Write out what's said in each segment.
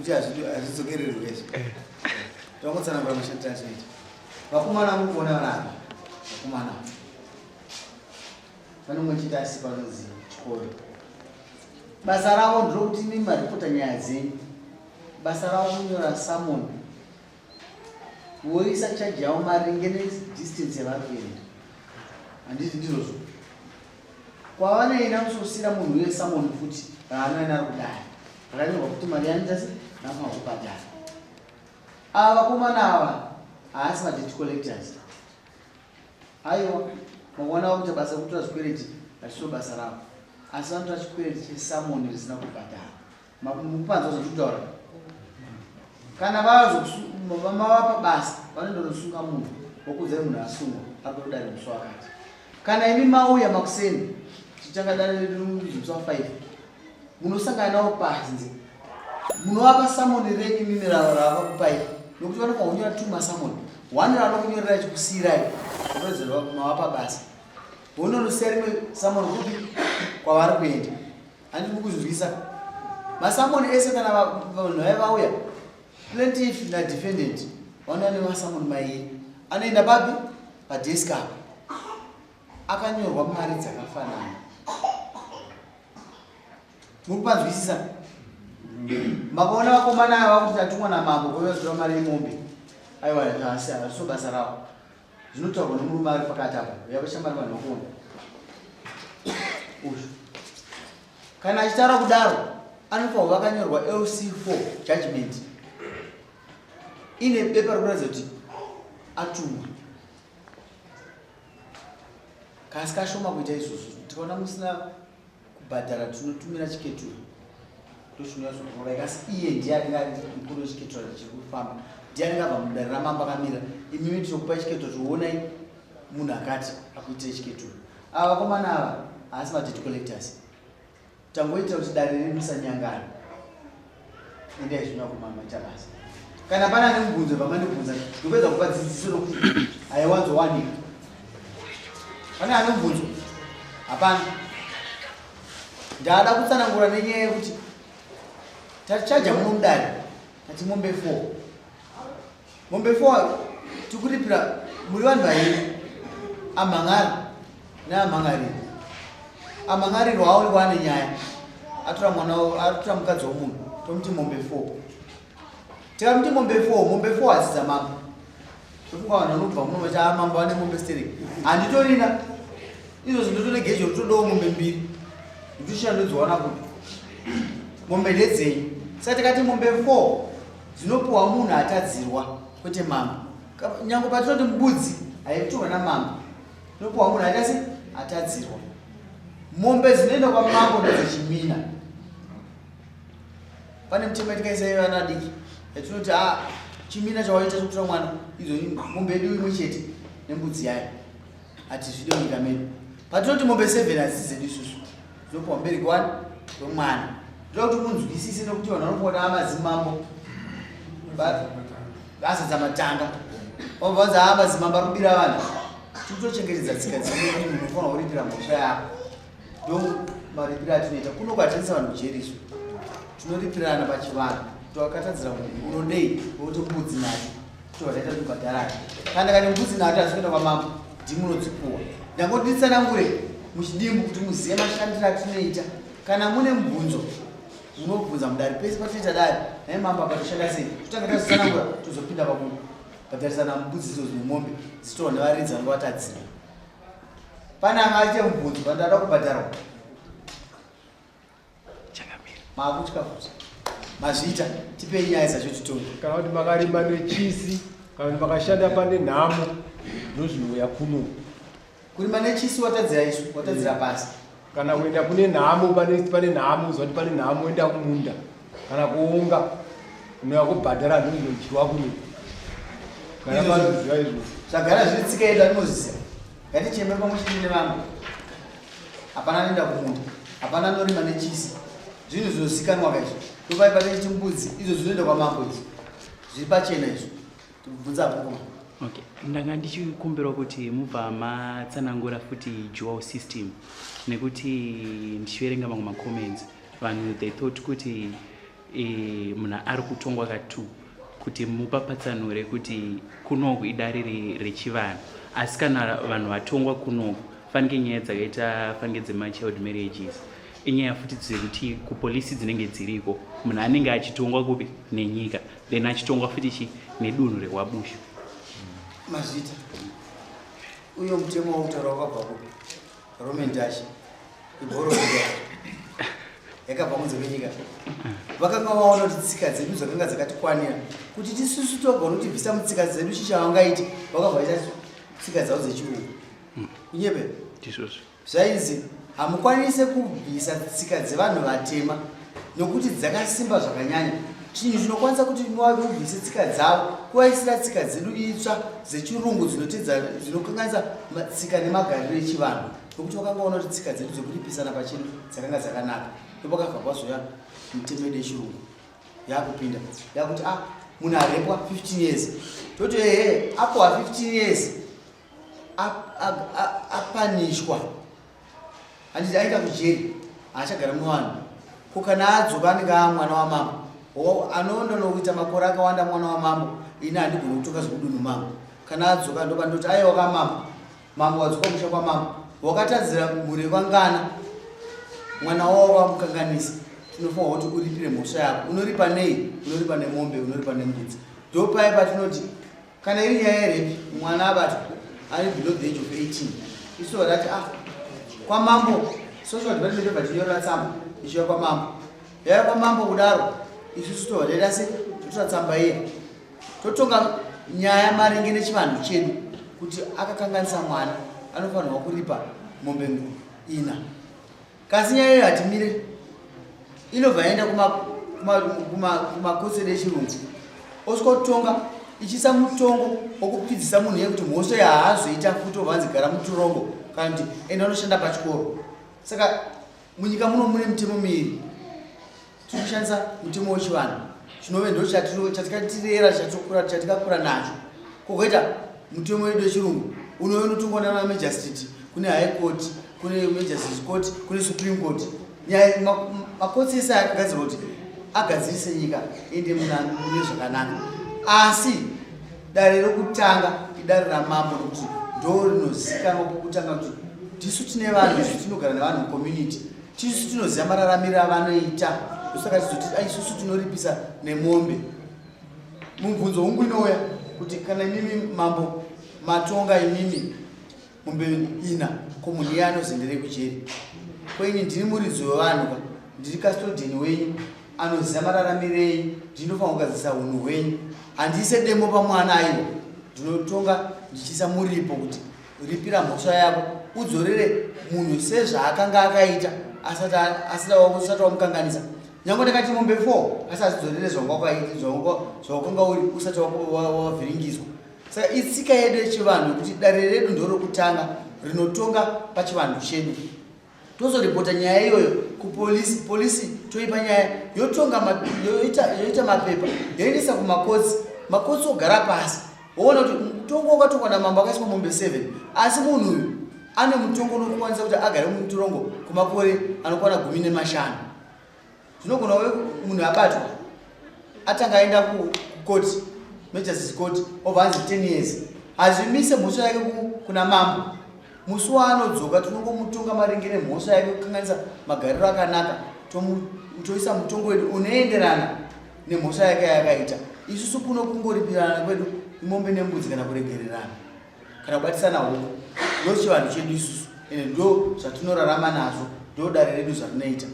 Kuti hazvidzokererwe izvi. Tongotsanangura mashandiro azvinoita. Vakomana muri kuona vana ava. Vakomana. Pane mumwe chete asi panonzi chikoro. Basa ravo nderokuti imi maripota nyaya dzenyu. Basa ravo kunyora summon. Voisa charge yavo maringe nedistance yavari kuenda. Handiti ndizvozvo. Kwavanoenda kusosira munhu uye summon futi raanoenda ari kudare. Rakanyorwa kuti mari yanoita se nafanira kubhadhara. Ava vakomana ava haasi madebt collectors. Aiwa, makaona vakuita basa rekutora zvikwereti hazvisiro basa ravo. Asi vanotora chikwereti chesamoni risina kubhadhara. Mukupanzwa zvandiri kutaura? Kana mavapa basa vanoenda kunosunga munhu vokuudzai munhu asungwa ari kudare musi wakati. Kana imi mauya makuseni tichitanga dare redu musi wa 5 munosangana navo panze munovapa samoni renyu imimi ravakupai nokuti vanofanira kunyora two masamoni one raanokunyorerai chikusiyirai unoziva mavapa basa vononosiya rimwe samoni kupi kwavari kuenda handiti mukuzvinzwisa masamoni ese kana vanhu vaiva vauya plaintiff nadefendant vanouya nemasamoni mairi anoenda papi padesk apo akanyorwa mari dzakafanana muri kupanzwisisa makaona vakomana ava vakuti tatumwa namambo kuvazotora mari yemombe aiwa asi hazviso basa ravo zvinotaurwa nemurume ari pakati apo yavashamari vanhu vakuona uyu kana achitaura kudaro anofanirwa vakanyorwa lc4 judgment ine bepa rekuratidza kuti atumwa Kasi kashoma kuita izvozvo tikaona musina kubhadhara tinotumira chiketura ndochinozokurovai kasi iye ndiye anenge ari mukuru wechiketura chiri kufamba ndiye anenge abva mudare ramambo akamira imimi tinokupai chiketura toonai munhu akati akuitire chiketura ava vakomana ava haasi madebt collectors Tangoita kuti dare redu risanyangana. Endai zvino akomana maita basa. Kana pane ane mubvunzo vamandibvunza ndopedza kupa dzidziso nokuti haiwanzowanika. Pane ane mubvunzo? Hapana. Ndada kutsanangura nenyaya yekuti tachaja muno mudare tati mombe 4. Mombe 4 tikuripira muri vanhu vairi amhan'ari neamhan'ariri. Amhan'arirwa aonekwa ane nyaya atora mwana atora mukadzi womunhu tomuti mombe 4. Tikamuti mombe 4, mombe 4 hadzi dzamambo. Tofunga vanhu vanobva muno vachi ah mambo ane mombe stereki. Handitorina. Izvozvo ndotone gejo ritodawo mombe mbiri. Nditoshanda ndodziwana kupi? Mombe ndedzenyu. Saka tikati mombe 4 dzinopiwa munhu atadzirwa kwete mambo nyange patinoti mbudzi haitorwa namambo inopiwa munhu aita se atadzirwa mombe dzinoenda kwamambo ndedzechimina pane mutemo yatikaisa yevana vadiki yatinoti a ah, chimina chawaita chekutora mwana idzo mombe yedu imwe chete nembudzi yayo hatizvide munyika medu patinoti mombe seven hadzisi dzedu isusu dzinopiwa mubereki wani wemwana ndoda kuti munzwisise nekuti vanhu vanokuona amadzimambo vasadza matanga vabva vanzi aa madzimambo ari kubira vanhu tikutochengetedza tsika dzedu kuti munhu unofanira kuripira mhosva yako ndo maripiro atinoita kuno kwatinisa vanhu kujeri isu tinoripirana pachivanhu kuti wakatadzira munhu unodei wokuti mbudzi nacho tobva taita tobhadharana kana kane mbudzi nhatu asi kuenda kwamambo ndimunodzipuwa ndangoti nditsanangure muchidimbu kuti muzive mashandiro atinoita kana mune mubvunzo munobvunza mudare pese patinoita dare naye mambo akatoshanda sei totanga tazotsanangura tozopinda pakubhadharisana mbudzi idzo nemombe dzichitorwa nevaridzi vanenge vatadzira pane anga aite mubvunzo pandada kubhadharwa Changamire. Maakutya futi. Mazviita, tipei nyaya dzacho titonge. Kana kuti makarima nechisi, kana kuti makashanda pane nhamo, ndozvinouya kuno. Kurima nechisi watadzira isu, watadzira eh. pasi. Kana kuenda kune nhamo, pane pane nhamo, uziva kuti pane nhamo, enda kumunda. Kana kuonga, unouya kubhadhara ndozvinodyiwa kuno. Kana panoziva izvozvo. Zvagara zviri tsika yedu atinoziva. Ngaticheme pamwe chete nevamwe. Hapana anoenda kumunda, hapana anorima nechisi. Zvinhu zvinozikanwa ka izvo. Ndopai pane chimbudzi izvo zvinoenda kwamambo izvo. Zviri pachena izvo. Tibvunza apo mukoma. Okay, ndanga ndichikumbirwa kuti mubva matsanangura futi dual system nekuti ndichiverenga mamwe macomments vanhu they thought kuti Munhu ari kutongwa ka2 kuti mupapatsanure kuti kunoku idare rechivanhu, asi kana vanhu vatongwa kunoku, fanike nyaya dzakaita fanike dzemachild marriages, inyaya futi dzekuti kupolisi dzinenge dziriko. Munhu anenge achitongwa kupi? Nenyika, then achitongwa futi chi nedunhu rekwaBushu. Mazvita. Uyo mutemo wautaura wakabva kupi? Roman Dutch ibhoro yakabva kunze kwenyika. Vakanga vaona kuti tsika dzedu dzakanga dzakatikwanira kuti tisusu togona kutibvisa mutsika dzedu, chichavangaiti vakabva vaita tsika dzavo dzechirungu. Kunyepe? Ndizvozvo. Zvainzi hamukwanise kubvisa tsika dzevanhu vatema nokuti dzakasimba zvakanyanya. Chinhu chinokwanisa kuti mubvise tsika dzavo kuvaisira tsika dzedu itsva dzechirungu dzinotedza, dzinokanganisa tsika nemagariro echivanhu, nokuti vakanga vaona kuti tsika dzedu dzekuripisana pachedu dzakanga dzakanaka. Ndopakabva kwazoya mitemo yedu yechirungu yakupinda, yakuti ah, munhu arepwa 15 years, toti ehe, apuwa 15 years, apanishwa, handiti aenda kujeri, haachagara muvanhu. Ko kana adzoka anenge aa mwana wamambo, anondonokuita makore akawanda mwana wamambo. Ini handigoni kutonga zvekudunhu mambo. Kana adzoka, ndoba ndoti aiwa kamambo, mambo wadzoka musha kwamambo, wakatadzira mhuri yekwangana, mwana wavo wamukanganisa, tinofanira kuti uripire mhosva yako. Unoripa nei? Unoripa nemombe, unoripa nembudzi. Ndopai patinoti kana iri nyaya yerape, mwana abatwa ari below the age of 18, isu varati ah, kwamambo social development yobva tinyorera tsamba ichiuya kwamambo. Yauya kwamambo kudaro, isusu tobva taita se totora tsamba iya, totonga nyaya maringe nechivanhu chedu kuti akakanganisa mwana, anofanirwa kuripa mombe ina. Kasi nyaya iyo hatimire, inobva yaenda kumakotsi edu echirungu, osvika kutonga, ichiisa mutongo wokupfidzisa munhu iye kuti mhosva yahaazoita futi, obva anzi gara mutorongo kana kuti enda unoshanda pachikoro. Saka munyika muno mune mitemo miviri. Tiri kushandisa mutemo wechivanhu, chinove ndo chatikatirera, chatikakura nacho, kwokuita mutemo wedu wechirungu unove unotongwa nana magistrate. Kune High Court, kune Magistrate Court, kune Supreme Court. Nyaya makotsi ese akagadzirwa kuti agadzirise nyika ende mune zvakanaka, asi dare rokutanga idare ramambo, nokuti ndo rinozikanwa pokutanga kuti tisu tine vanhu, isu tinogara nevanhu mucommunity, tisu tinoziva mararamiro avanoita. Ndosaka tizoti isusu tinoripisa nemombe. Mubvunzo wangu inouya kuti kana imimi mambo matonga imimi mombe ina, ko munhu iye anozenderei kujeri? Ko ini ndiri muridzi wevanhu ka, ndiri custodian wenyu anoziva mararamiro enyu, ndinofanira kugadzirisa unhu hwenyu. Handiise demo pamwana, aiwa, ndinotonga ndichiisa muripo kuti ripira mhosva yako, udzorere munhu sezvaakanga akaita asati wamukanganisa. Nyange ndakati mombe 4, asi azidzorere zvawakanga uri usati wavhiringidzwa. Saka itsika yedu yechivanhu yekuti dare redu ndorokutanga rinotonga pachivanhu chedu. Tozoripota nyaya iyoyo kupolisi, polisi toipa nyaya, yotonga, yoita mapepa, yoendesa kumakotsi, makotsi ogara pasi, woona kuti mutongo wakatongwa namambo akaiswa mombe 7, asi munhu uyu ane mutongo unokwanisa kuti agare mutorongo kwemakore anokwana 15. Zvinogona kuve munhu abatwa, atanga aenda kukoti, magistrates court, obva anzi 10 years. Hazvimise mhosva yake kuna mambo. Musi waanodzoka tinongomutonga maringe nemhosva yake kukanganisa magariro akanaka, toisa mutongo wedu unoenderana nemhosva yake yakaita. Isusu kuno kungoripirana kwedu imombe nembudzi kana kuregererana kana kubatisana huku. Ndo chivanhu chedu isusu, ende ndo zvatinorarama nazvo, ndo dare redu zvarinoita.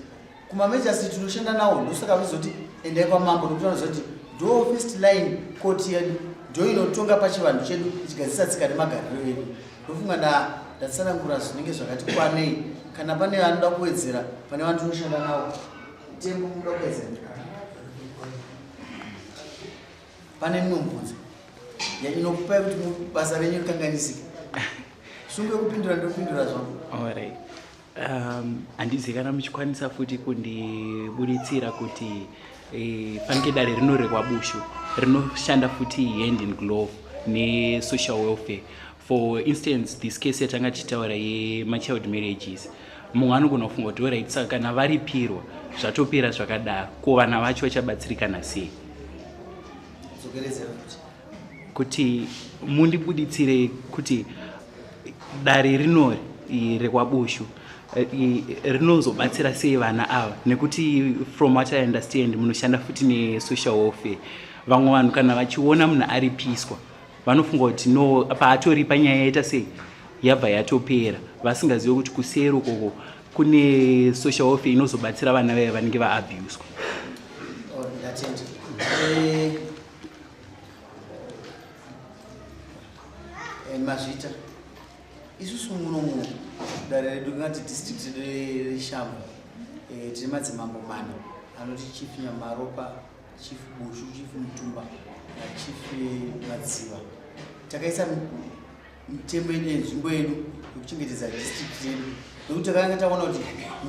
Kumamagistrate tinoshanda nawo, ndosaka vachizoti endai kwamambo, nokuti vanoziva kuti ndo first line court yedu, ndo inotonga pachivanhu chedu ichigadzirisa tsika nemagariro edu. Ndofunga ndatsanangura zvinenge zvakati kwanei. Kana pane vanoda kuwedzera, pane vanhu tinoshanda navo, tembo munoda kuwedzera, pane mimwe mubvunzo inokupai kuti basa renyu rikanganisike, sungu yekupindura, ndopindura zvangu. Alright. Handizivi kana muchikwanisa futi kundibuditsira kuti fanike dare rino rekwaBushu rinoshanda futi hand in glove nesocial welfare. For instance, this case yatanga tichitaura yemachild marriages, mumwe anogona kufunga kuti alright, saka kana varipirwa Zvatopera zvakadaro, ko vana vacho vachabatsirikana sei? Dzokeredzera futi. Kuti mundibuditsire kuti dare rinori rekwaBushu rinozobatsira sei vana ava, nekuti from what I understand munoshanda futi nesocial welfare. Vamwe vanhu kana vachiona munhu aripiswa vanofunga kuti no, paatoripa nyaya yaita sei, yabva yatopera, vasingazive kuti kuseri ukoko kune social welfare inozobatsira vana vaya vanenge vaabuswa. Oh, ndatenda. Mazvita. Isusu muno dare redu ringati district redu reShamva, tine madzimambo mana anoti Chief Nyamaropa, Chief Bushu, Chief Mutumba naChief Madziva. Takaisa mitemo yedu yenzvimbo yedu yekuchengetedza district yedu, nekuti takanga taona kuti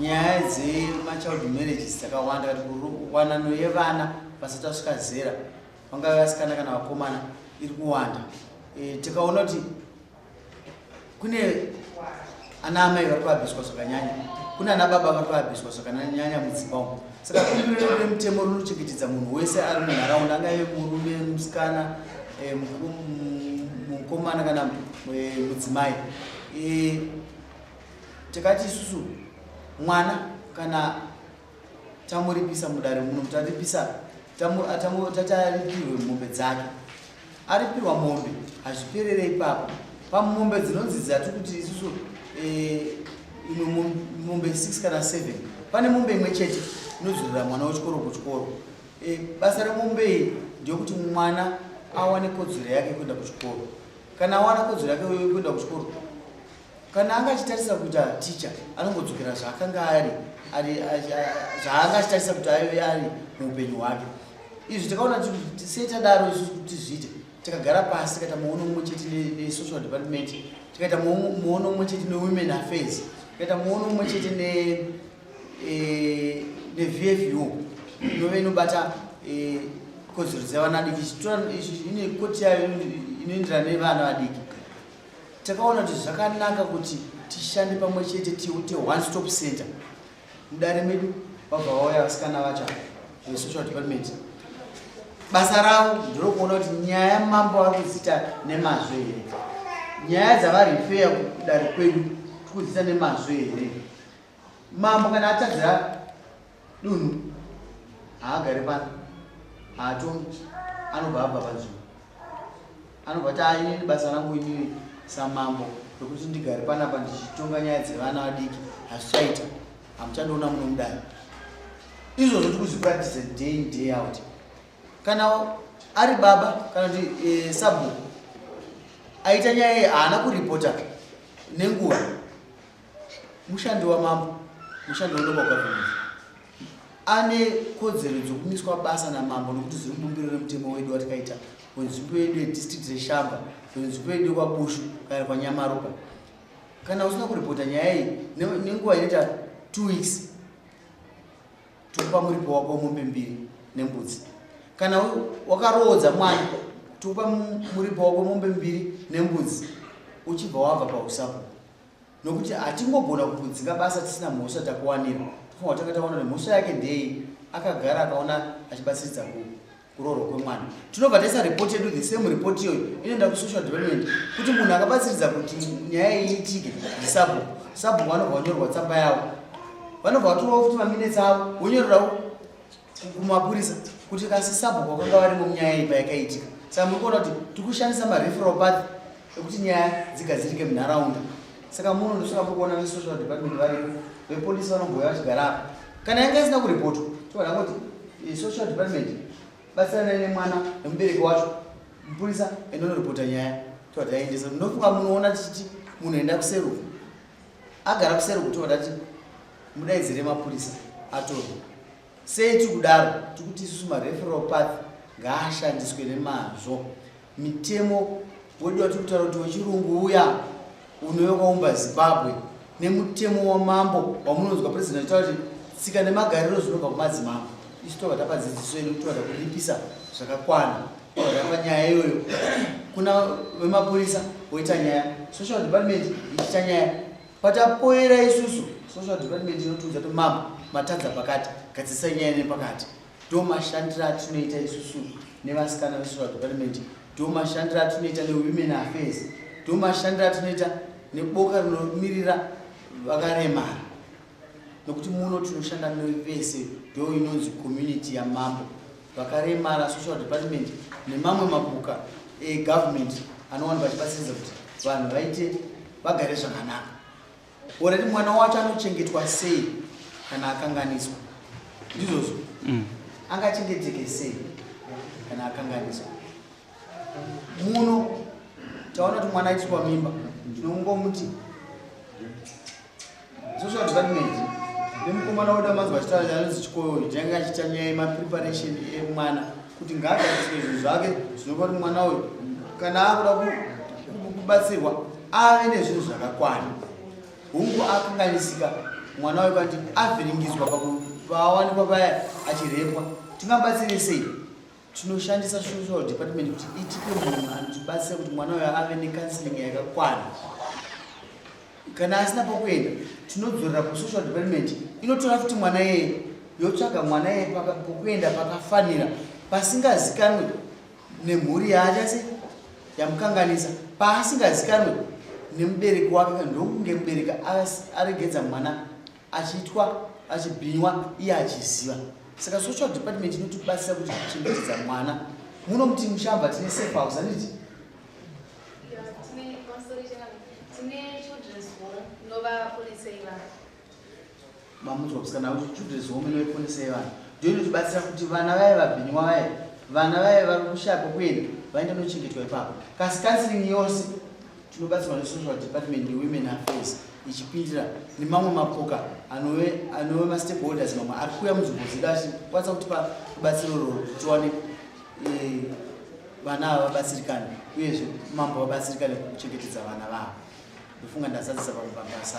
nyaya dzemachild marriages dzakawanda, kati wanano yevana vasati vasvika zera, vangave vasikana kana vakomana, iri kuwanda. Tikaona kuti kune ana amai vari kuabhiswa zvakanyanya, kune ana baba vari kuabhiswa zvakanyanya mudzimba umu. Saka bumbiro redu remutemo rinochengetedza munhu wese ari munharaunda, angave murume, musikana, mukomana kana mudzimai. Takati isusu mwana kana tamuripisa mudare muno, taripisa, tataripirwe mombe dzake, aripirwa mombe, hazviperere ipapo. Pamombe dzinonzi dzati kuti isusu imwe mombe 6 kana 7, pane mombe imwe chete inodzorera mwana wechikoro kuchikoro. Basa remombe iyi ndeyekuti mwana awane kodzero yake kuenda kuchikoro. Kana awana kodzero yake kuenda kuchikoro, kana anga achitarisa kuita ticha, anongodzokera zvaakanga ari, zvaanga achitarisa kuti aive ari muupenyu hwake. Izvi takaona kuti sei tadaro isusu kuti tizviite, tikagara pasi, tikaita muono mumwe chete nesocial department, tikaita muono mumwe chete newomen affairs, tikaita muono mumwe chete neVFU inove inobata kodzero dzevana vadiki, ine koti yayo inoenderana nevana vadiki. Takaona kuti zvakanaka kuti tishande pamwe chete, tiite one stop center mudare medu. Vabva vauya vasikana vacho vesocial department. Basa ravo nderokuona kuti nyaya mambo vari kudziita nemazvo here, nyaya dzavarifeya kudare kwedu tiri kudziita nemazvo here. Mambo kana atadzira dunhu haagari pano, haatongi, anobva abva panzvimbo, anobva ati, "Ah, inini basa rangu inini samambo rekuti ndigare panapa ndichitonga nyaya dzevana vadiki hazvichaita, hamuchandiona muno mudare." Izvozvo tiri kuzvipractice day in day out. Kana ari baba kana kuti sabhuku aita nyaya iyi, haana kuripota nenguva, mushandi wamambo, mushandi welocal government, ane kodzero dzokumiswa basa namambo, nokuti zviri mubumbiro remutemo wedu watakaita wenzvimbo yedu yedistrict reShamva, wenzvimbo yedu yekwaBushu kana kwaNyamaropa. Kana usina kuripota nyaya iyi nenguva inoita 2 weeks, tokupa muripo wako wemombe mbiri nembudzi. Kana wakaroodza mwana, tokupa muripo wako mombe mbiri nembudzi, uchibva wabva pausapo, nokuti hatingogona kukudzinga basa tisina mhosva takuwanira. Tofanira kutanga taona kuti mhosva yake ndei. Akagara akaona achibatsiridza kuroorwa kwemwana, tinobva taisa ripoti yedu. The same report iyoyo inoenda kusocial development kuti munhu akabatsiridza kuti nyaya iyi iitike ndisabhuku. Sabhuku vanobva vanyorwa tsamba yavo, vanobva vatorawo futi maminutes avo, vonyorerawo kumapurisa kuti kasi sabhuku vakanga varimo munyaya iyi payakaitika. Saka muri kuona kuti tiri kushandisa mareferral path ekuti nyaya dzigadzirike munharaunda. Saka muno ndosaka muri kuona vesocial department varipo, vepolisi vanombouya vachigara apa. Kana yanga isina kuripotwa, toona kuti social department batsiranai nemwana nemubereki wacho, mupurisa endonoripota nyaya, tova taendesa. Ndofunga munoona tichiti munhu enda kuseruku, agara kuseruku, tova tati mudaidzire mapurisa atorwe. Sei tiri kudaro? Tiri kuti isusu mareferral path ngaashandiswe nemazvo. Mitemo wedu watiri kutaura kuti wechirungu uya unove wakaumba Zimbabwe nemutemo wamambo wamunonzwa president achitaura kuti tsika nemagariro zvinobva kumadzimambo, isu tobva tapa dzidziso yedu, tobva takuripisa zvakakwana, tobva tapa nyaya iyoyo kuna vemapurisa voita nyaya, social department ichiita nyaya. Patapoera isusu, social department inotiudza kuti mambo matadza pakati. Gadzisai nyaya nepakati. Ndo mashandiro atinoita isusu nevasikana vesocial department, ndo mashandiro atinoita newomen affairs, ndo mashandiro atinoita neboka rinomirira vakaremara, nokuti muno tinoshanda nevese. Ndo inonzi community yamambo. Vakaremara, social department nemamwe maboka egovernment anowanikwa achibatsiridza kuti vanhu vaite vagare zvakanaka. Already mwana wacho anochengetwa sei kana akanganiswa? Ndizvozvo. Angachengeteke sei kana akanganiswa? Muno taona kuti mwana aitiswa mimba, tinongomuti social department nemukomana wedu amanzwa achitaura anonzi Chikoyo, change achiita nyaya yemapreparation emwana kuti ngaagadziriswe zvinhu zvake zvinopa kuti mwana uyu kana akuda kubatsirwa ave nezvinhu zvakakwana. Hungu, akanganisika mwana uyu, kanti avhiringidzwa pawanikwa paya achirepwa, tingabatsire sei? Tinoshandisa social department kuti itipe munhu anotibatsira kuti mwana uyu ave necounseling yakakwana. Kana asina pokuenda, tinodzorera kusocial department, inotora futi mwana iyeye, yotsvaga mwana iyeye pokuenda pakafanira, pasingazikanwe nemhuri yaachase yamukanganisa, paasingazikanwe nemubereki wake. Ndokunge mubereki aregedza mwana achiitwa, achibhinywa iye achiziva. Saka social department inotibatsira kuti kuchengetedza mwana. Muno muti mushamba tine safe house, handiti? Yeah, tine sorry, tine children's home inovaponesei vanhu. Mamunzwa kusikana kuti children's home inoiponesei vanhu. Ndio inotibatsira kuti vana vaya vabhinywa vaya, vana vaya vari kushaya pokuenda, vaende nochengetwa ipapo. Kasi counseling yose tinobatsirwa nesocial department newomen affairs ichipindira nemamwe mapoka anove mastakeholders mamwe ari kuuya munzvimbo dzedu achikwanisa kutipa rubatsiro roro kuti tiwane vana ava vabatsirikane, uyezve mambo vabatsirikane kuchengetedza vana vavo. Ndofunga ndazadzisa pamwe pabasa.